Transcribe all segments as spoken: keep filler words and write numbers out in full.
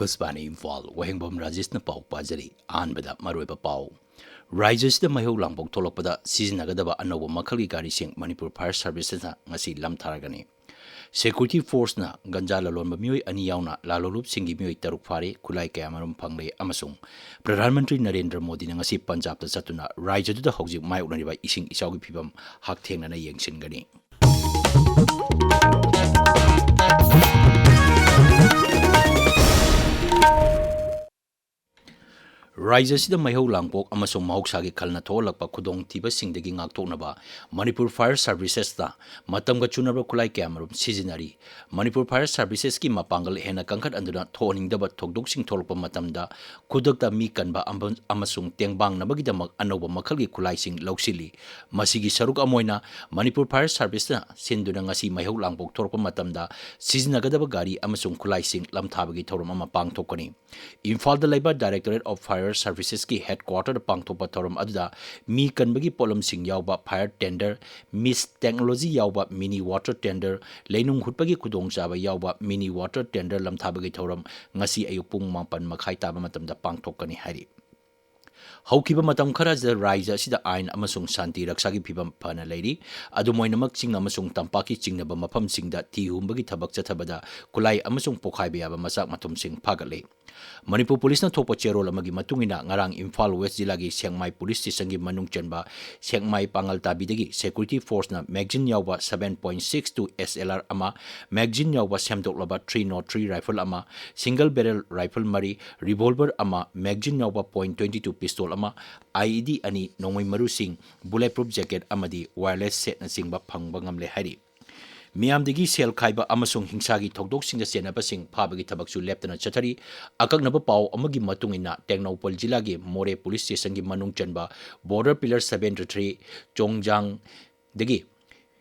ꯑꯀꯥꯁꯕꯥꯅꯤ ꯏꯝꯐꯥꯜ, ꯋꯥꯍꯦꯡꯕꯝ ꯔꯥꯖꯦꯁꯅ ꯄꯥꯎ ꯄꯥꯖꯔꯤ꯫ ꯑꯍꯥꯟꯕꯗ ꯃꯔꯨꯑꯣꯏꯕ ꯄꯥꯎ꯫ ꯔꯥꯖ꯭ꯌꯁꯤꯗ ꯃꯩꯍꯧ ꯂꯥꯡꯄꯣꯛ ꯊꯣꯛꯂꯛꯄꯗ ꯁꯤꯖꯤꯟꯅꯒꯗꯕ ꯑꯅꯧꯕ ꯃꯈꯜꯒꯤ ꯒꯥꯔꯤꯁꯤꯡ ꯃꯅꯤꯄꯨꯔ ꯐꯥꯌꯔ ꯁꯥꯔꯚꯤꯁꯦꯁꯅ ꯉꯁꯤ ꯂꯝꯊꯥꯔꯒꯅꯤ꯫ ꯁꯦꯀ꯭ꯌꯨꯔꯤꯇꯤ ꯐꯣꯔꯁꯅ ꯒꯟꯖꯥ ꯂꯂꯣꯟꯕ ꯃꯤꯑꯣꯏ ꯑꯅꯤ ꯌꯥꯎꯅ ꯂꯥꯂꯣꯡꯂꯨꯞꯁꯤꯡꯒꯤ ꯃꯤꯑꯣꯏ ꯇꯔꯨꯛ ꯐꯥꯔꯦ, ꯈꯨꯠꯂꯥꯏ ꯀꯌꯥꯃꯔꯨꯝ ꯐꯪꯂꯦ ꯑꯃꯁꯨꯡ ꯄ꯭ꯔꯙꯥꯟ ꯃꯟꯇ꯭ꯔꯤ ꯅꯔꯦꯟꯗ꯭ꯔ ꯃꯣꯗꯤꯅ ꯉꯁꯤ ꯄꯟꯖꯥꯕꯇ ꯆꯠꯇꯨꯅ ꯔꯥꯖ꯭ꯌꯗꯨꯗ ꯍꯧꯖꯤꯛ ꯃꯥꯌꯣꯛꯅꯔꯤꯕ ꯏꯁꯤꯡ ꯏꯆꯥꯎꯒꯤ ꯐꯤꯕꯝ ꯍꯛꯊꯦꯡꯅꯅ ꯌꯦꯡꯁꯤꯟꯒꯅꯤ꯫ ꯔꯥꯖ꯭ꯌ ꯑꯁꯤꯗ ꯃꯩꯍꯧ ꯂꯥꯡꯄꯣꯛ ꯑꯃꯁꯨꯡ ꯃꯍꯧꯁꯥꯒꯤ ꯈꯜꯅ ꯊꯣꯛꯍꯜꯂꯛꯄ ꯈꯨꯗꯣꯡꯊꯤꯕꯁꯤꯡꯗꯒꯤ ꯉꯥꯛꯊꯣꯛꯅꯕ ꯃꯅꯤꯄꯨꯔ ꯐꯥꯌꯔ ꯁꯥꯔꯚꯤꯁꯦꯁꯇ ꯃꯇꯝꯒ ꯆꯨꯅꯕ ꯈꯨꯠꯂꯥꯏ ꯀꯌꯥꯃꯔꯨꯝ ꯁꯤꯖꯤꯟꯅꯔꯤ꯫ ꯃꯅꯤꯄꯨꯔ ꯐꯥꯌꯔ ꯁꯥꯔꯚꯤꯁꯦꯁꯀꯤ ꯃꯄꯥꯡꯒꯜ ꯍꯦꯟꯅ ꯀꯟꯈꯠꯍꯟꯗꯨꯅ ꯊꯣꯛꯍꯟꯅꯤꯡꯗꯕ ꯊꯧꯗꯣꯛꯁꯤꯡ ꯊꯣꯛꯂꯛꯄ ꯃꯇꯝꯗ ꯈꯨꯗꯛꯇ ꯃꯤ ꯀꯟꯕ ꯑꯃ-, ꯑꯃꯁꯨꯡ ꯇꯦꯡꯕꯥꯡꯅꯕꯒꯤꯗꯃꯛ ꯑꯅꯧꯕ ꯃꯈꯜꯒꯤ ꯈꯨꯠꯂꯥꯏꯁꯤꯡ ꯂꯧꯁꯤꯜꯂꯤ꯫ ꯃꯁꯤꯒꯤ ꯁꯔꯨꯛ ꯑꯃ ꯑꯣꯏꯅ ꯃꯅꯤꯄꯨꯔ ꯐꯥꯌꯔ ꯁꯥꯔꯚꯤꯁꯅ ꯁꯤꯟꯗꯨꯅ ꯉꯁꯤ ꯃꯩꯍꯧ ꯂꯥꯡꯄꯣꯛ ꯊꯣꯛꯂꯛꯄ ꯃꯇꯝꯗ ꯁꯤꯖꯤꯟꯅꯒꯗꯕ ꯒꯥꯔꯤ ꯑꯃꯁꯨꯡ ꯈꯨꯠꯂꯥꯏꯁꯤꯡ ꯂꯝꯊꯥꯕꯒꯤ ꯊꯧꯔꯝ ꯑꯃ ꯄꯥꯡꯊꯣꯛꯀꯅꯤ꯫ ꯏꯝꯐꯥꯜꯗ ꯂꯩꯕ Directorate of Fire Servicesꯀꯤ headquarterꯗ ꯄꯥꯡꯊꯣꯛꯄ ꯊꯧꯔꯝ ꯑꯗꯨꯗ ꯃꯤ ꯀꯟꯕꯒꯤ ꯄꯣꯠꯂꯝꯁꯤꯡ ꯌꯥꯎꯕ fire tender, mist technology ꯌꯥꯎꯕ mini water tender, ꯂꯩꯅꯨꯡ ꯍꯨꯠꯄꯒꯤ ꯈꯨꯗꯣꯡꯆꯥꯕ ꯌꯥꯎꯕ mini water tender ꯂꯝꯊꯥꯕꯒꯤ ꯊꯧꯔꯝ ꯉꯁꯤ ꯑꯌꯨꯛ ꯄꯨꯡ ꯃꯥꯄꯟ ꯃꯈꯥꯏ ꯇꯥꯕ ꯃꯇꯝꯗ ꯄꯥꯡꯊꯣꯛꯀꯅꯤ ꯍꯥꯏꯔꯤ꯫ ꯍꯧꯈꯤꯕ ꯃꯇꯝ ꯈꯔꯗ ꯔꯥꯖ꯭ꯌ ꯑꯁꯤꯗ ꯑꯥꯏꯟ ꯑꯃꯁꯨꯡ ꯁꯥꯟꯇꯤ ꯔꯛꯁꯥꯒꯤ ꯐꯤꯕꯝ ꯐꯅ ꯂꯩꯔꯤ꯫ ꯑꯗꯨꯝ ꯑꯣꯏꯅꯃꯛ, ꯆꯤꯡ ꯑꯃꯁꯨꯡ ꯇꯝꯄꯥꯛꯀꯤ ꯆꯤꯡꯅꯕ ꯃꯐꯝꯁꯤꯡꯗ ꯊꯤ ꯍꯨꯝꯕꯒꯤ ꯊꯕꯛ ꯆꯠꯊꯕꯗ ꯈꯨꯠꯂꯥꯏ ꯑꯃꯁꯨꯡ ꯄꯣꯈꯥꯏꯕ ꯌꯥꯕ ꯃꯆꯥꯛ ꯃꯊꯨꯝꯁꯤꯡ ꯐꯥꯒꯠꯂꯤ꯫ ꯃꯅꯤꯄꯨꯔ ꯄꯨꯂꯤꯁꯅ ꯊꯣꯛꯄ ꯆꯦꯔꯣꯜ ꯑꯃꯒꯤ ꯃꯇꯨꯡ ꯏꯟꯅ, ꯉꯔꯥꯡ ꯏꯝꯐꯥꯜ ꯋꯦꯁ ꯖꯤꯂꯥꯒꯤ ꯁꯦꯛꯃꯥꯏ ꯄꯨꯂꯤꯁ ꯁ꯭ꯇꯦꯁꯟꯒꯤ ꯃꯅꯨꯡ ꯆꯟꯕ ꯁꯦꯛꯃꯥꯏ ꯄꯥꯡꯒꯜ ꯇꯥꯕꯤꯗꯒꯤ ꯁꯦꯀ꯭ꯌꯨꯔꯤꯇꯤ ꯐꯣꯔꯁꯅ magazine ꯌꯥꯎꯕ seven point six two SLR ꯑꯃ, magazine ꯌꯥꯎꯕ ꯁꯦꯝꯗꯣꯛꯂꯕ three nought three rifle ꯑꯃ, single barrel rifle ꯃꯔꯤ, revolver ꯑꯃ, magazine ꯌꯥꯎꯕ point twenty two pistol ꯑꯃ, IED ꯑꯅꯤ, ꯅꯣꯡꯃꯩ ꯃꯔꯨꯁꯤꯡ, bullet proof jacket ꯑꯃꯗꯤ wireless setꯅꯆꯤꯡꯕ ꯐꯪꯕ ꯉꯝꯂꯦ ꯍꯥꯏꯔꯤ꯫ ꯃꯤꯌꯥꯝꯗꯒꯤ ꯁꯦꯜ ꯈꯥꯏꯕ ꯑꯃꯁꯨꯡ ꯍꯤꯡꯁꯥꯒꯤ ꯊꯧꯗꯣꯛꯁꯤꯡꯗ ꯆꯦꯟꯅꯕꯁꯤꯡ ꯐꯥꯕꯒꯤ ꯊꯕꯛꯁꯨ ꯂꯦꯞꯇꯅ ꯆꯠꯊꯔꯤ꯫ ꯑꯀꯛꯅꯕ ꯄꯥꯎ ꯑꯃꯒꯤ ꯃꯇꯨꯡ ꯏꯟꯅ, ꯇꯦꯡꯅꯧꯄꯜ ꯖꯤꯂꯥꯒꯤ ꯃꯣꯔꯦ ꯄꯨꯂꯤꯁ ꯁ꯭ꯇꯦꯁꯟꯒꯤ ꯃꯅꯨꯡ ꯆꯟꯕ border pillar seventy three ꯆꯣꯡꯖꯥꯡꯗꯒꯤ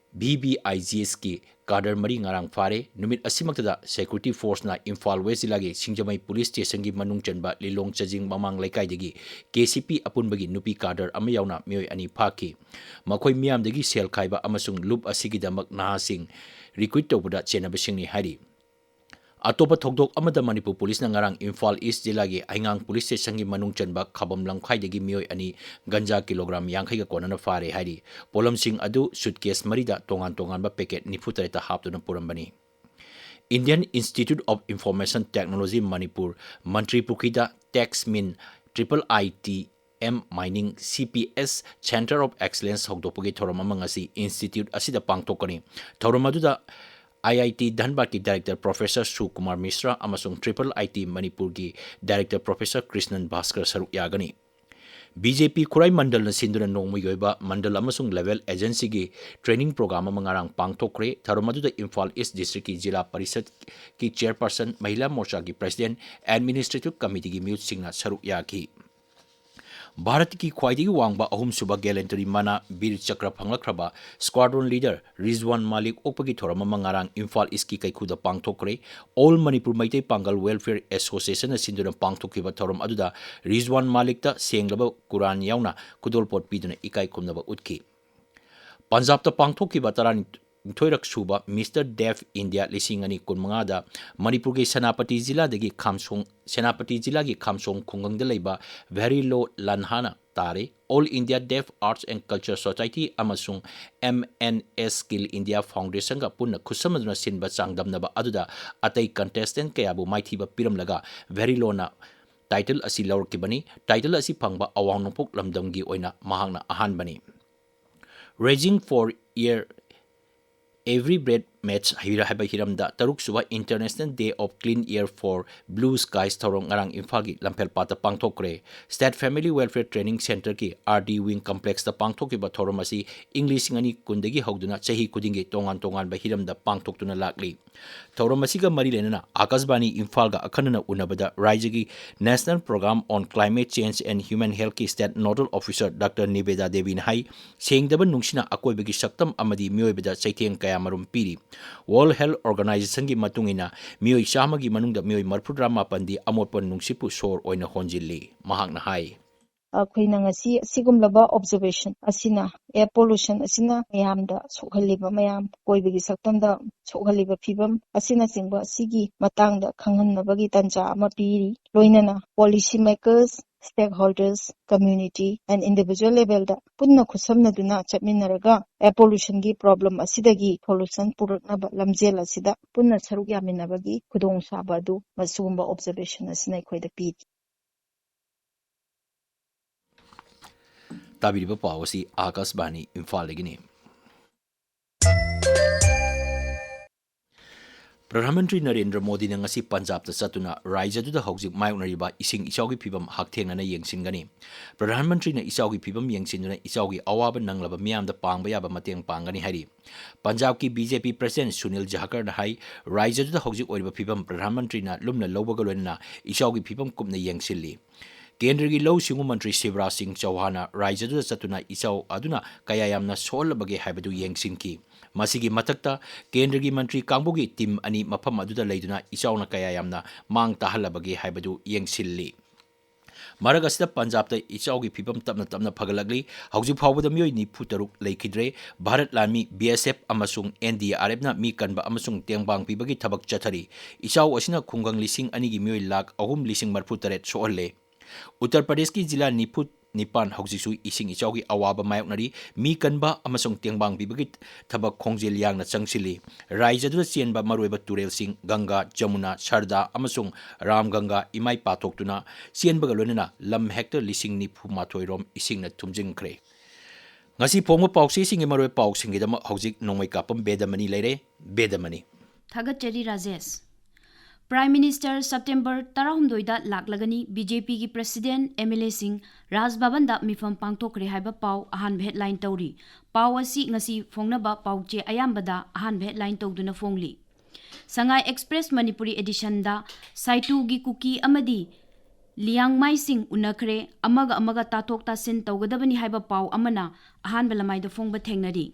VBIGSꯀꯤ cadre ꯃꯔꯤ ꯉꯔꯥꯡ ꯐꯥꯔꯦ꯫ ꯅꯨꯃꯤꯠ ꯑꯁꯤꯃꯛꯇꯗ ꯁꯦꯀ꯭ꯌꯨꯔꯤꯇꯤ ꯐꯣꯔꯁꯅ ꯏꯝꯐꯥꯜ ꯋꯦꯁ ꯖꯤꯂꯥꯒꯤ ꯁꯤꯡꯖꯃꯩ ꯄꯨꯂꯤꯁ ꯁ꯭ꯇꯦꯁꯟꯒꯤ ꯃꯅꯨꯡ ꯆꯟꯕ ꯂꯤꯂꯣꯡ ꯆꯖꯤꯡ ꯃꯃꯥꯡ ꯂꯩꯀꯥꯏꯗꯒꯤ KCP ꯑꯄꯨꯟꯕꯒꯤ ꯅꯨꯄꯤ cadre ꯑꯃ ꯌꯥꯎꯅ ꯃꯤꯑꯣꯏ ꯑꯅꯤ ꯐꯥꯈꯤ꯫ ꯃꯈꯣꯏ ꯃꯤꯌꯥꯝꯗꯒꯤ ꯁꯦꯜ ꯈꯥꯏꯕ ꯑꯃꯁꯨꯡ ꯂꯨꯞ ꯑꯁꯤꯒꯤꯗꯃꯛ ꯅꯍꯥꯁꯤꯡ recruit ꯇꯧꯕꯗ ꯆꯦꯟꯅꯕꯁꯤꯡꯅꯤ ꯍꯥꯏꯔꯤ꯫ ꯑꯇꯣꯞꯄ ꯊꯧꯗꯣꯛ ꯑꯃꯗ ꯃꯅꯤꯄꯨꯔ ꯄꯨꯂꯤꯁꯅ ꯉꯔꯥꯡ ꯏꯝꯐꯥꯜ ꯏꯁ ꯖꯤꯂꯥꯒꯤ ꯍꯩꯉꯥꯡ ꯄꯨꯂꯤꯁ ꯁ꯭ꯇꯦꯁꯟꯒꯤ ꯃꯅꯨꯡ ꯆꯟꯕ ꯈꯥꯕꯝ ꯂꯝꯈꯥꯏꯗꯒꯤ ꯃꯤꯑꯣꯏ ꯑꯅꯤ ꯒꯟꯖꯥ ꯀꯤꯂꯣꯒ꯭ꯔꯥꯝ ꯌꯥꯡꯈꯩꯒ ꯀꯣꯟꯅꯅ ꯐꯥꯔꯦ ꯍꯥꯏꯔꯤ꯫ ꯄꯣꯠꯂꯝꯁꯤꯡ ꯑꯗꯨ ꯁꯨꯠꯀꯦꯁ ꯃꯔꯤꯗ ꯇꯣꯉꯥꯟ ꯇꯣꯉꯥꯟꯕ ꯄꯦꯀꯦꯠ ꯅꯤꯐꯨ ꯇꯔꯦꯠꯇ ꯍꯥꯞꯇꯨꯅ ꯄꯨꯔꯝꯕꯅꯤ꯫ Indian Institute of Information Technology Manipur, ꯃꯟꯇ꯭ꯔꯤ ꯄꯨꯈ꯭ꯔꯤꯗ TechSmin triple I T M Mining C P S Center of Excellence ꯍꯧꯗꯣꯛꯄꯒꯤ ꯊꯧꯔꯝ ꯑꯃ ꯉꯁꯤ ꯏꯟꯁꯇꯤꯇ꯭ꯌꯨꯠ ꯑꯁꯤꯗ ꯄꯥꯡꯊꯣꯛꯀꯅꯤ꯫ ꯊꯧꯔꯝ ꯑꯗꯨꯗ I I T ꯙꯟꯕꯥꯗꯀꯤ ꯗꯥꯏꯔꯦꯛꯇꯔ ꯄ꯭ꯔꯣꯐꯦꯁꯔ ꯁꯨꯀꯨꯃꯥꯔ ꯃꯤꯁ꯭ꯔꯥ ꯑꯃꯁꯨꯡ triple I T ꯃꯅꯤꯄꯨꯔꯒꯤ ꯗꯥꯏꯔꯦꯛꯇꯔ ꯄ꯭ꯔꯣꯐꯦꯁꯔ ꯀ꯭ꯔꯤꯁꯅꯟ ꯚꯥꯁꯀꯔ ꯁꯔꯨꯛ ꯌꯥꯒꯅꯤ꯫ B J P ꯈꯨꯔꯥꯏ ꯃꯟꯗꯜꯅ ꯁꯤꯟꯗꯨꯅ ꯅꯣꯡꯃꯒꯤ ꯑꯣꯏꯕ ꯃꯟꯗꯜ ꯑꯃꯁꯨꯡ level agencyꯒꯤ training program ꯑꯃ ꯉꯔꯥꯡ ꯄꯥꯡꯊꯣꯛꯈ꯭ꯔꯦ꯫ ꯊꯧꯔꯝ ꯑꯗꯨꯗ ꯏꯝꯐꯥꯜ ꯏꯁ ꯗꯤꯁꯇ꯭ꯔꯤꯛꯀꯤ ꯖꯤꯂꯥ ꯄꯔꯤꯁꯠꯀꯤ ꯆꯦꯌꯔꯄꯔꯁꯟ, ꯃꯍꯤꯂꯥ ꯃꯣꯔꯆꯥꯒꯤ ꯄ꯭ꯔꯁꯤꯗꯦꯟꯠ, ꯑꯦꯗꯃꯤꯅꯤꯁꯇ꯭ꯔꯦꯇꯤꯚ ꯀꯃꯤꯇꯤꯒꯤ ꯃꯤꯍꯨꯠꯁꯤꯡꯅ ꯁꯔꯨꯛ ꯌꯥꯈꯤ꯫ ꯚꯥꯔꯠꯀꯤ ꯈ꯭ꯋꯥꯏꯗꯒꯤ ꯋꯥꯡꯕ ꯑꯍꯨꯝꯁꯨꯕ ꯒꯦꯂꯦꯟꯇꯔꯤ ꯃꯅꯥ ꯕꯤꯔ ꯆꯀ꯭ꯔ ꯐꯪꯂꯛꯈ꯭ꯔꯕ ꯁ꯭ꯀ꯭ꯋꯥꯗ꯭ꯔꯣꯟ ꯂꯤꯗꯔ ꯔꯤꯖꯋꯥꯟ ꯃꯥꯂꯤꯛ ꯑꯣꯛꯄꯒꯤ ꯊꯧꯔꯝ ꯑꯃ ꯉꯔꯥꯡ ꯏꯝꯐꯥꯜ ꯏꯁꯀꯤ ꯀꯩꯈꯨꯗ ꯄꯥꯡꯊꯣꯛꯈ꯭ꯔꯦ꯫ All Manipur Meitei Pangal Welfare Associationꯅ ꯁꯤꯟꯗꯨꯅ ꯄꯥꯡꯊꯣꯛꯈꯤꯕ ꯊꯧꯔꯝ ꯑꯗꯨꯗ ꯔꯤꯖꯋꯥꯟ ꯃꯥꯂꯤꯛꯇ ꯁꯦꯡꯂꯕ ꯀꯨꯔꯥꯟ ꯌꯥꯎꯅ ꯈꯨꯗꯣꯜꯄꯣꯠ ꯄꯤꯗꯨꯅ ꯏꯀꯥꯏ ꯈꯨꯝꯅꯕ ꯎꯠꯈꯤ꯫ ꯄꯟꯖꯥꯕꯇ ꯄꯥꯡꯊꯣꯛꯈꯤꯕ ꯇꯔꯥꯅꯤꯊꯣꯏꯔꯛ ꯁꯨꯕ ꯃꯤꯁꯇꯔ ꯗꯦꯐ ꯏꯟꯗꯤꯌꯥ ꯂꯤꯁꯤꯡ ꯑꯅꯤ ꯀꯨꯟꯃꯉꯥꯗ ꯃꯅꯤꯄꯨꯔꯒꯤ ꯁꯦꯅꯥꯄꯇꯤ ꯖꯤꯂꯥꯗꯒꯤ ꯈꯥꯝꯁꯣꯡ, ꯁꯦꯅꯥꯄꯇꯤ ꯖꯤꯂꯥꯒꯤ ꯈꯥꯝꯁꯣꯡ ꯈꯨꯡꯒꯪꯗ ꯂꯩꯕ ꯚꯦꯔꯤꯂꯣ ꯂꯟꯍꯥꯅ ꯇꯥꯔꯤ꯫ All India Deaf Arts and Culture Society ꯑꯃꯁꯨꯡ M N S Skill India Foundationꯒ ꯄꯨꯟꯅ ꯈꯨꯠꯁꯝꯅꯗꯨꯅ ꯁꯤꯟꯕ ꯆꯥꯡꯗꯝꯅꯕ ꯑꯗꯨꯗ ꯑꯇꯩ contestant ꯀꯌꯥꯕꯨ ꯃꯥꯏꯊꯤꯕ ꯄꯤꯔꯝꯂꯒ ꯚꯦꯔꯤꯂꯣꯅ title ꯑꯁꯤ ꯂꯧꯔꯛꯈꯤꯕꯅꯤ꯫ Title ꯑꯁꯤ ꯐꯪꯕ ꯑꯋꯥꯡ ꯅꯣꯡꯄꯣꯛ ꯂꯝꯗꯝꯒꯤ ꯑꯣꯏꯅ ꯃꯍꯥꯛꯅ ꯑꯍꯥꯟꯕꯅꯤ꯫ Raising for Air Every Breath Matters ꯍꯥꯏꯕ ꯍꯤꯔꯝꯗ ꯇꯔꯨꯛꯁꯨꯕ International Day of Clean Air for Blue Skies ꯊꯧꯔꯝ ꯉꯔꯥꯡ ꯏꯝꯐꯥꯜꯒꯤ ꯂꯝꯐꯦꯜꯄꯥꯠꯇ ꯄꯥꯡꯊꯣꯛꯈ꯭ꯔꯦ꯫ State Family Welfare Training Centreꯒꯤ R D Wing Complexꯇ ꯄꯥꯡꯊꯣꯛꯈꯤꯕ ꯊꯧꯔꯝ ꯑꯁꯤ ꯏꯪ ꯂꯤꯁꯤꯡ ꯑꯅꯤ ꯀꯨꯟꯗꯒꯤ ꯍꯧꯗꯨꯅ ꯆꯍꯤ ꯈꯨꯗꯤꯡꯒꯤ ꯇꯣꯉꯥꯟ ꯇꯣꯉꯥꯟꯕ ꯍꯤꯔꯝꯗ ꯄꯥꯡꯊꯣꯛꯇꯨꯅ ꯂꯥꯛꯂꯤ꯫ ꯊꯧꯔꯝ ꯑꯁꯤꯒ ꯃꯔꯤ ꯂꯩꯅꯅ ꯑꯥꯀꯥꯁꯕꯥꯅꯤ ꯏꯝꯐꯥꯜꯒ ꯑꯈꯟꯅꯅ ꯎꯅꯕꯗ ꯔꯥꯏꯖ꯭ꯌꯒꯤ National Program on Climate Change and Human Healthꯀꯤ State Nodal Officer doctor Niveda ꯗꯦꯕꯤꯅ ꯍꯥꯏ, ꯁꯦꯡꯗꯕ ꯅꯨꯡꯁꯤꯠꯅ ꯑꯀꯣꯏꯕꯒꯤ ꯁꯛꯇꯝ ꯑꯃꯗꯤ ꯃꯤꯑꯣꯏꯕꯗ ꯆꯩꯊꯦꯡ ꯀꯌꯥꯃꯔꯨꯝ ꯄꯤꯔꯤ꯫ World Health Organizationꯒꯤ ꯃꯇꯨꯡ ꯏꯟꯅ ꯃꯤꯑꯣꯏ ꯆꯥꯝꯃꯒꯤ ꯃꯅꯨꯡꯗ ꯃꯤꯑꯣꯏ ꯃꯔꯤꯐꯨꯇꯔꯥ ꯃꯥꯄꯟꯗꯤ ꯑꯃꯣꯠꯄ ꯅꯨꯡꯁꯤꯠꯄꯨ ꯁꯣꯔ ꯑꯣꯏꯅ ꯍꯣꯟꯖꯤꯜꯂꯤ, ꯃꯍꯥꯛꯅ ꯍꯥꯏ꯫ ꯑꯩꯈꯣꯏꯅ ꯉꯁꯤ ꯑꯁꯤꯒꯨꯝꯂꯕ observation ꯑꯁꯤꯅ, air pollution ꯑꯁꯤꯅ ꯃꯌꯥꯝꯗ ꯁꯣꯛꯍꯜꯂꯤꯕ, ꯃꯌꯥꯝ ꯀꯣꯏꯕꯒꯤ ꯁꯛꯇꯝꯗ ꯁꯣꯛꯍꯜꯂꯤꯕ ꯐꯤꯕꯝ ꯑꯁꯤꯅꯆꯤꯡꯕ ꯑꯁꯤꯒꯤ ꯃꯇꯥꯡꯗ ꯈꯪꯍꯟꯅꯕꯒꯤ ꯇꯥꯟꯖꯥ ꯑꯃ ꯄꯤꯔꯤ꯫ ꯂꯣꯏꯅꯅ policy makers, stakeholders, community and individual levelꯗ ꯄꯨꯟꯅ ꯈꯨꯠꯁꯝꯅꯗꯨꯅ ꯆꯠꯃꯤꯟꯅꯔꯒ air pollutionꯒꯤ problem ꯑꯁꯤꯗꯒꯤ solution ꯄꯨꯔꯛꯅꯕ ꯂꯝꯖꯦꯜ ꯑꯁꯤꯗ ꯄꯨꯟꯅ ꯁꯔꯨꯛ ꯌꯥꯃꯤꯟꯅꯕꯒꯤ ꯈꯨꯗꯣꯡꯆꯥꯕ ꯑꯗꯨ ꯃꯁꯤꯒꯨꯝꯕ observation ꯑꯁꯤꯅ ꯑꯩꯈꯣꯏꯗ ꯄꯤꯔꯤ꯫ ꯇꯥꯕꯤꯔꯤꯕ ꯄꯥꯎ ꯑꯁꯤ ꯑꯥꯀꯥꯁꯕꯥꯅꯤ ꯏꯝꯐꯥꯜꯗꯒꯤꯅꯤ꯫ ꯄ꯭ꯔꯙꯥꯟ ꯃꯟꯇ꯭ꯔꯤ ꯅꯔꯦꯟꯗ꯭ꯔ ꯃꯣꯗꯤꯅ ꯉꯁꯤ ꯄꯟꯖꯥꯕꯇ ꯆꯠꯇꯨꯅ ꯔꯥꯏꯖ꯭ꯌꯗꯨꯗ ꯍꯧꯖꯤꯛ ꯃꯥꯌꯣꯛꯅꯔꯤꯕ ꯏꯁꯤꯡ ꯏꯆꯥꯎꯒꯤ ꯐꯤꯕꯝ ꯍꯛꯊꯦꯡꯅꯅ ꯌꯦꯡꯁꯤꯟꯒꯅꯤ꯫ ꯄ꯭ꯔꯙꯥꯟ ꯃꯟꯇ꯭ꯔꯤꯅ ꯏꯆꯥꯎꯒꯤ ꯐꯤꯕꯝ ꯌꯦꯡꯁꯤꯟꯗꯨꯅ ꯏꯆꯥꯎꯒꯤ ꯑꯋꯥꯕ ꯅꯪꯂꯕ ꯃꯤꯌꯥꯝꯗ ꯄꯥꯡꯕ ꯌꯥꯕ ꯃꯇꯦꯡ ꯄꯥꯡꯒꯅꯤ ꯍꯥꯏꯔꯤ꯫ ꯄꯟꯖꯥꯕꯀꯤ BJP president ꯁꯨꯅꯤꯜ ꯖꯍꯀꯔꯅ ꯍꯥꯏ, ꯔꯥꯏꯖ꯭ꯌꯗꯨꯗ ꯍꯧꯖꯤꯛ ꯑꯣꯏꯔꯤꯕ ꯐꯤꯕꯝ ꯄ꯭ꯔꯙꯥꯟ ꯃꯟꯇ꯭ꯔꯤꯅ ꯂꯨꯝꯅ ꯂꯧꯕꯒ ꯂꯣꯏꯅꯅ ꯏꯆꯥꯎꯒꯤ ꯐꯤꯕꯝ ꯀꯨꯞꯅ ꯌꯦꯡꯁꯤꯜꯂꯤ꯫ ꯀꯦꯟꯗ꯭ꯔꯒꯤ ꯂꯧꯎ ꯁꯤꯡꯎ ꯃꯟꯇ꯭ꯔꯤ ꯁꯤꯕꯔꯥꯖ ꯁꯤꯡ ꯆꯧꯍꯥꯟꯅ ꯔꯥꯏꯖ꯭ꯌꯗꯨꯗ ꯆꯠꯇꯨꯅ ꯏꯆꯥꯎ ꯑꯗꯨꯅ ꯀꯌꯥ ꯌꯥꯝꯅ ꯁꯣꯛꯍꯜꯂꯕꯒꯦ ꯍꯥꯏꯕꯗꯨ ꯌꯦꯡꯁꯤꯟꯈꯤ꯫ ꯃꯁꯤꯒꯤ ꯃꯊꯛꯇ ꯀꯦꯟꯗ꯭ꯔꯒꯤ ꯃꯟꯇ꯭ꯔꯤ ꯀꯥꯡꯕꯨꯒꯤ team ꯑꯅꯤ ꯃꯐꯝ ꯑꯗꯨꯗ ꯂꯩꯗꯨꯅ ꯏꯆꯥꯎꯅ ꯀꯌꯥ ꯌꯥꯝꯅ ꯃꯥꯡ ꯇꯥꯍꯜꯂꯕꯒꯦ ꯍꯥꯏꯕꯗꯨ ꯌꯦꯡꯁꯤꯜꯂꯤ꯫ ꯃꯔꯛ ꯑꯁꯤꯗ ꯄꯟꯖꯥꯕꯇ ꯏꯆꯥꯎꯒꯤ ꯐꯤꯕꯝ ꯇꯞꯅ ꯇꯞꯅ ꯐꯒꯠꯂꯛꯂꯤ꯫ ꯍꯧꯖꯤꯛ ꯐꯥꯎꯕꯗ ꯃꯤꯑꯣꯏ ꯅꯤꯐꯨ ꯇꯔꯨꯛ ꯂꯩꯈꯤꯗ꯭ꯔꯦ꯫ ꯚꯥꯔꯠ ꯂꯥꯟꯃꯤ, BSF ꯑꯃꯁꯨꯡ NDRFꯅ ꯃꯤ ꯀꯟꯕ ꯑꯃꯁꯨꯡ ꯇꯦꯡꯕꯥꯡ ꯄꯤꯕꯒꯤ ꯊꯕꯛ ꯆꯠꯊꯔꯤ꯫ ꯏꯆꯥꯎ ꯑꯁꯤꯅ ꯈꯨꯡꯒꯪ ꯂꯤꯁꯤꯡ ꯑꯅꯤꯒꯤ ꯃꯤꯑꯣꯏ ꯂꯥꯈ ꯑꯍꯨꯝ ꯂꯤꯁꯤꯡ ꯃꯔꯤꯐꯨ ꯇꯔꯦꯠ ꯁꯣꯛꯍꯜꯂꯦ꯫ ꯎꯠꯇꯔ ꯄ꯭ꯔꯗꯦꯁꯀꯤ ꯖꯤꯂꯥ ꯅꯤꯐꯨ ꯅꯤꯄꯥꯟ ꯍꯧꯖꯤꯛꯁꯨ ꯏꯁꯤꯡ ꯏꯆꯥꯎꯒꯤ ꯑꯋꯥꯕ ꯃꯥꯌꯣꯛꯅꯔꯤ꯫ ꯃꯤ ꯀꯟꯕ ꯑꯃꯁꯨꯡ ꯇꯦꯡꯕꯥꯡ ꯄꯤꯕꯒꯤ ꯊꯕꯛ ꯈꯣꯡꯖꯦꯜ ꯌꯥꯡꯅ ꯆꯪꯁꯤꯜꯂꯤ꯫ ꯔꯥꯏꯖ꯭ꯌꯗꯨꯗ ꯆꯦꯟꯕ ꯃꯔꯨꯑꯣꯏꯕ ꯇꯨꯔꯦꯜꯁꯤꯡ ꯒꯪꯒꯥ, ꯖꯃꯨꯅꯥ, ꯁꯔꯗꯥ ꯑꯃꯁꯨꯡ ꯔꯥꯝꯒꯪꯒꯥ ꯏꯃꯥꯏ ꯄꯥꯊꯣꯛꯇꯨꯅ ꯆꯦꯟꯕꯒ ꯂꯣꯏꯅꯅ ꯂꯝ hectare ꯂꯤꯁꯤꯡ ꯅꯤꯐꯨ ꯃꯥꯊꯣꯏ ꯔꯣꯝ ꯏꯁꯤꯡꯅ ꯊꯨꯝꯖꯤꯟꯈ꯭ꯔꯦ꯫ ꯉꯁꯤ ꯐꯣꯡꯕ ꯄꯥꯎꯆꯦꯁꯤꯡꯒꯤ ꯃꯔꯨꯑꯣꯏꯕ ꯄꯥꯎꯁꯤꯡꯒꯤꯗꯃꯛ ꯍꯧꯖꯤꯛ ꯅꯣꯡꯃꯩ ꯀꯥꯞꯄꯝ ꯕꯦꯗꯃꯅꯤ ꯂꯩꯔꯦ꯫ ꯕꯦꯗꯃꯅꯤ꯫ ꯊꯥꯒꯠꯆꯔꯤ Rajesh. Prime Minister September ꯇꯔꯥꯍꯨꯝꯗꯣꯏꯗ ꯂꯥꯛꯂꯒꯅꯤ꯫ BJPꯒꯤ president, MLAꯁꯤꯡ ꯔꯥꯖ ꯚꯕꯟꯗ ꯃꯤꯐꯝ ꯄꯥꯡꯊꯣꯛꯈ꯭ꯔꯦ ꯍꯥꯏꯕ ꯄꯥꯎ ꯑꯍꯥꯟꯕ headline ꯇꯧꯔꯤ꯫ ꯄꯥꯎ ꯑꯁꯤ ꯉꯁꯤ ꯐꯣꯡꯅꯕ ꯄꯥꯎꯆꯦ ꯑꯌꯥꯝꯕꯗ ꯑꯍꯥꯟꯕ headline ꯇꯧꯗꯨꯅ ꯐꯣꯡꯂꯤ꯫ ꯁꯉꯥꯏ Express ꯃꯅꯤꯄꯨꯔꯤ editionꯗ ꯁꯥꯏꯇꯨꯒꯤ ꯀꯨꯀꯤ ꯑꯃꯗꯤ ꯂꯤꯌꯥꯡꯃꯥꯏꯁꯤꯡ ꯎꯅꯈ꯭ꯔꯦ, ꯑꯃꯒ ꯑꯃꯒ ꯇꯥꯊꯣꯛ ꯇꯥꯁꯤꯟ ꯇꯧꯒꯗꯕꯅꯤ ꯍꯥꯏꯕ ꯄꯥꯎ ꯑꯃꯅ ꯑꯍꯥꯟꯕ ꯂꯃꯥꯏꯗ ꯐꯣꯡꯕ ꯊꯦꯡꯅꯔꯤ꯫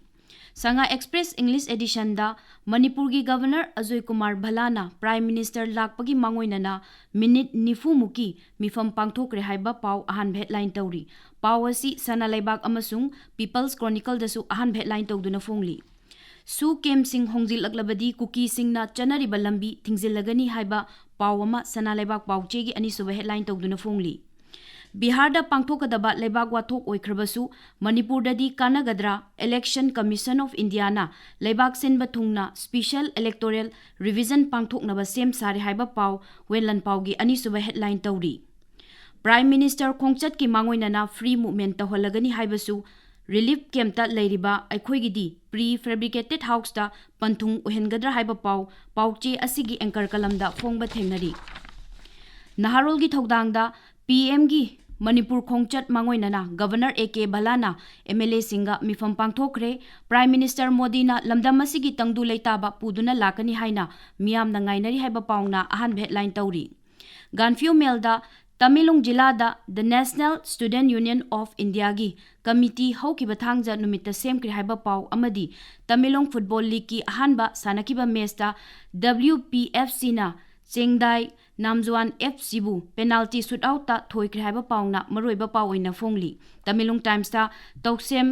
ꯁꯉꯥꯏ ꯑꯦꯛꯁꯄ꯭ꯔꯦꯁ ꯏꯪꯂꯤꯁ ꯑꯦꯗꯤꯁꯟꯗ ꯃꯅꯤꯄꯨꯔꯒꯤ governor Ajoy Kumar ꯚꯜꯂꯥꯅ prime minister ꯂꯥꯛꯄꯒꯤ ꯃꯥꯡꯑꯣꯏꯅꯅ ꯃꯤꯅꯤꯠ ꯅꯤꯐꯨ ꯃꯨꯛꯀꯤ ꯃꯤꯐꯝ ꯄꯥꯡꯊꯣꯛꯈ꯭ꯔꯦ ꯍꯥꯏꯕ ꯄꯥꯎ ꯑꯍꯥꯟꯕ ꯍꯦꯗꯂꯥꯏꯟ ꯇꯧꯔꯤ꯫ ꯄꯥꯎ ꯑꯁꯤ ꯁꯅꯥ ꯂꯩꯕꯥꯛ ꯑꯃꯁꯨꯡ ꯄꯤꯄꯜꯁ ꯀ꯭ꯔꯣꯅꯤꯀꯜꯗꯁꯨ ꯑꯍꯥꯟꯕ ꯍꯦꯗꯂꯥꯏꯟ ꯇꯧꯗꯨꯅ ꯐꯣꯡꯂꯤ꯫ ꯁꯨ ꯀꯦꯝꯞꯁꯤꯡ ꯍꯣꯡꯖꯤꯜꯂꯛꯂꯕꯗꯤ ꯀꯨꯀꯤꯁꯤꯡꯅ ꯆꯠꯅꯔꯤꯕ ꯂꯝꯕꯤ ꯊꯤꯡꯖꯤꯜꯂꯒꯅꯤ ꯍꯥꯏꯕ ꯄꯥꯎ ꯑꯃ ꯁꯅꯥ ꯂꯩꯕꯥꯛ ꯄꯥꯎꯆꯦꯒꯤ ꯑꯅꯤꯁꯨꯕ ꯍꯦꯗꯂꯥꯏꯟ ꯇꯧꯗꯨꯅ ꯐꯣꯡꯂꯤ꯫ ꯕꯤꯍꯥꯔꯗ ꯄꯥꯡꯊꯣꯛꯀꯗꯕ ꯂꯩꯕꯥꯛ ꯋꯥꯊꯣꯛ ꯑꯣꯏꯈ꯭ꯔꯕꯁꯨ ꯃꯅꯤꯄꯨꯔꯗꯗꯤ ꯀꯥꯟꯅꯒꯗ꯭ꯔꯥ? Election Commission of Indiaꯅ ꯂꯩꯕꯥꯛ ꯁꯤꯟꯕ ꯊꯨꯡꯅ Special Electoral Revision ꯄꯥꯡꯊꯣꯛꯅꯕ ꯁꯦꯝ ꯁꯥꯔꯦ ꯍꯥꯏꯕ ꯄꯥꯎ ꯋꯦꯟꯂꯟ ꯄꯥꯎꯒꯤ ꯑꯅꯤꯁꯨꯕ ꯍꯦꯗꯂꯥꯏꯟ ꯇꯧꯔꯤ꯫ ꯄ꯭ꯔꯥꯏꯝ ꯃꯤꯅꯤꯁꯇꯔ ꯈꯣꯡꯆꯠꯀꯤ ꯃꯥꯡꯑꯣꯏꯅꯅ ꯐ꯭ꯔꯤ ꯃꯨꯚꯃꯦꯟ ꯇꯧꯍꯜꯂꯒꯅꯤ ꯍꯥꯏꯕꯁꯨ ꯔꯤꯂꯤꯐ ꯀꯦꯝꯞꯇ ꯂꯩꯔꯤꯕ ꯑꯩꯈꯣꯏꯒꯤꯗꯤ ꯄ꯭ꯔꯤ ꯐꯦꯕ꯭ꯔꯤꯀꯦꯇꯦꯗ ꯍꯥꯎꯁꯇ ꯄꯟꯊꯨꯡ ꯑꯣꯏꯍꯟꯒꯗ꯭ꯔꯥ ꯍꯥꯏꯕ ꯄꯥꯎ ꯄꯥꯎꯆꯦ ꯑꯁꯤꯒꯤ ꯑꯦꯡꯀꯔ ꯀꯂꯝꯗ ꯐꯣꯡꯕ ꯊꯦꯡꯅꯔꯤ꯫ ꯅꯍꯥꯔꯣꯜꯒꯤ ꯊꯧꯗꯥꯡꯗ ꯄꯤ ꯑꯦꯝꯒꯤ ꯃꯅꯤꯄꯨꯔ ꯈꯣꯡꯆꯠ ꯃꯥꯡꯑꯣꯏꯅꯅ ꯒꯕꯔꯅꯔ ꯑꯦ ꯀꯦ ꯚꯜꯂꯥꯅ ꯑꯦꯝ ꯑꯦꯜ ꯑꯦꯁꯤꯡꯒ ꯃꯤꯐꯝ ꯄꯥꯡꯊꯣꯛꯈ꯭ꯔꯦ꯫ ꯄ꯭ꯔꯥꯏꯝ ꯃꯤꯅꯤꯁꯇꯔ ꯃꯣꯗꯤꯅ ꯂꯝꯗꯝ ꯑꯁꯤꯒꯤ ꯇꯪꯗꯨ ꯂꯩꯇꯥꯕ ꯄꯨꯗꯨꯅ ꯂꯥꯛꯀꯅꯤ ꯍꯥꯏꯅ ꯃꯤꯌꯥꯝꯅ ꯉꯥꯏꯅꯔꯤ ꯍꯥꯏꯕ ꯄꯥꯎꯅ ꯑꯍꯥꯟꯕ ꯍꯦꯗꯂꯥꯏꯟ ꯇꯧꯔꯤ꯫ ꯒꯥꯟꯐꯤꯌꯨ ꯃꯦꯜꯗ ꯇꯃꯦꯡꯂꯣꯡ ꯖꯤꯂꯥꯗ The National Student Union of Indiaꯒꯤ ꯀꯃꯤꯇꯤ ꯍꯧꯈꯤꯕ ꯊꯥꯡꯖ ꯅꯨꯃꯤꯠꯇ ꯁꯦꯝꯈ꯭ꯔꯦ ꯍꯥꯏꯕ ꯄꯥꯎ ꯑꯃꯗꯤ ꯇꯃꯦꯡꯂꯣꯡ ꯐꯨꯠꯕꯣꯜ ꯂꯤꯒꯀꯤ ꯑꯍꯥꯟꯕ ꯁꯥꯟꯅꯈꯤꯕ ꯃꯦꯆꯇ W P F Cꯅ ꯆꯦꯡꯗꯥꯏ ꯅꯥꯝꯖꯨꯋꯥꯟ F Cꯕꯨ ꯄꯦꯅꯥꯜꯇꯤ ꯁꯨꯠꯑꯥꯎꯠꯇ ꯊꯣꯏꯈ꯭ꯔꯦ ꯍꯥꯏꯕ ꯄꯥꯎꯅ ꯃꯔꯨꯑꯣꯏꯕ ꯄꯥꯎ ꯑꯣꯏꯅ ꯐꯣꯡꯂꯤ꯫ Tamenglong ꯇꯥꯏꯝꯁꯇ ꯇꯧꯁꯦꯝ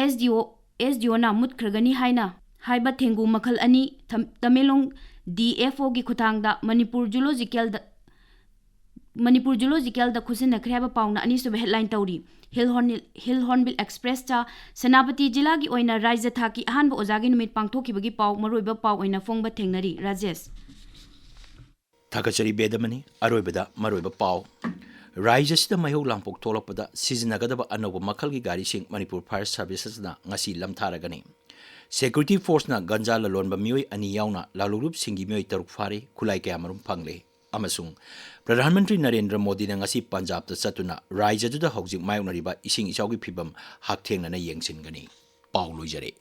S D O, S D Oꯅ ꯃꯨꯠꯈ꯭ꯔꯒꯅꯤ ꯍꯥꯏꯅ ꯍꯥꯏꯕ ꯊꯦꯡꯒꯨ ꯃꯈꯜ ꯑꯅꯤ ꯊꯝ-, ꯇꯃꯦꯡꯂꯣꯡ D F Oꯒꯤ ꯈꯨꯠꯊꯥꯡꯗ ꯃꯅꯤꯄꯨꯔ ꯖꯨꯂꯣꯖꯤꯀꯦꯜꯗ, ꯃꯅꯤꯄꯨꯔ ꯖꯨꯂꯣꯖꯤꯀꯦꯜꯗ ꯈꯨꯠꯁꯤꯟꯅꯈ꯭ꯔꯦ ꯍꯥꯏꯕ ꯄꯥꯎꯅ ꯑꯅꯤꯁꯨꯕ ꯍꯦꯗꯂꯥꯏꯟ ꯇꯧꯔꯤ꯫ ꯍꯤꯜ ꯍꯣꯔꯟ-, ꯍꯤꯜ ꯍꯣꯔꯟꯕꯤꯜ ꯑꯦꯛꯁꯄ꯭ꯔꯦꯁꯇ ꯁꯦꯅꯥꯄꯇꯤ ꯖꯤꯂꯥꯒꯤ ꯑꯣꯏꯅ ꯔꯥꯏꯖ꯭ꯌ ꯊꯥꯛꯀꯤ ꯑꯍꯥꯟꯕ ꯑꯣꯖꯥꯒꯤ ꯅꯨꯃꯤꯠ ꯄꯥꯡꯊꯣꯛꯈꯤꯕꯒꯤ ꯄꯥꯎ ꯃꯔꯨꯑꯣꯏꯕ ꯄꯥꯎ ꯑꯣꯏꯅ ꯐꯣꯡꯕ ꯊꯦꯡꯅꯔꯤ꯫ ꯔꯥꯖꯦꯁ꯫ ꯊꯥꯒꯠꯆꯔꯤ ꯕꯦꯗꯃꯅꯤ꯫ ꯑꯔꯣꯏꯕꯗ ꯃꯔꯨꯑꯣꯏꯕ ꯄꯥꯎ꯫ ꯔꯥꯏꯖ꯭ꯌ ꯑꯁꯤꯗ ꯃꯩꯍꯧ ꯂꯥꯡꯄꯣꯛ ꯊꯣꯛꯂꯛꯄꯗ ꯁꯤꯖꯤꯟꯅꯒꯗꯕ ꯑꯅꯧꯕ ꯃꯈꯜꯒꯤ ꯒꯥꯔꯤꯁꯤꯡ ꯃꯅꯤꯄꯨꯔ Fire Servicesꯅ ꯉꯁꯤ ꯂꯝꯊꯥꯔꯒꯅꯤ꯫ Security Forceꯅ ꯒꯟꯖꯥ ꯂꯂꯣꯟꯕ ꯃꯤꯑꯣꯏ ꯑꯅꯤ ꯌꯥꯎꯅ ꯂꯥꯂꯣꯡꯂꯨꯞꯁꯤꯡꯒꯤ ꯃꯤꯑꯣꯏ ꯇꯔꯨꯛ ꯐꯥꯔꯦ, ꯈꯨꯠꯂꯥꯏ ꯀꯌꯥꯃꯔꯨꯝ ꯐꯪꯂꯦ꯫ ꯑꯃꯁꯨꯡ ꯄ꯭ꯔꯙꯥꯟ ꯃꯟꯇ꯭ꯔꯤ ꯅꯔꯦꯟꯗ꯭ꯔ ꯃꯣꯗꯤꯅ ꯉꯁꯤ ꯄꯟꯖꯥꯕꯇ ꯆꯠꯇꯨꯅ ꯔꯥꯏꯖ꯭ꯌꯗꯨꯗ ꯍꯧꯖꯤꯛ ꯃꯥꯌꯣꯛꯅꯔꯤꯕ ꯏꯁꯤꯡ ꯏꯆꯥꯎꯒꯤ ꯐꯤꯚꯝ ꯍꯛꯊꯦꯡꯅꯅ ꯌꯦꯡꯁꯤꯟꯒꯅꯤ꯫ ꯄꯥꯎ ꯂꯣꯏꯖꯔꯦ꯫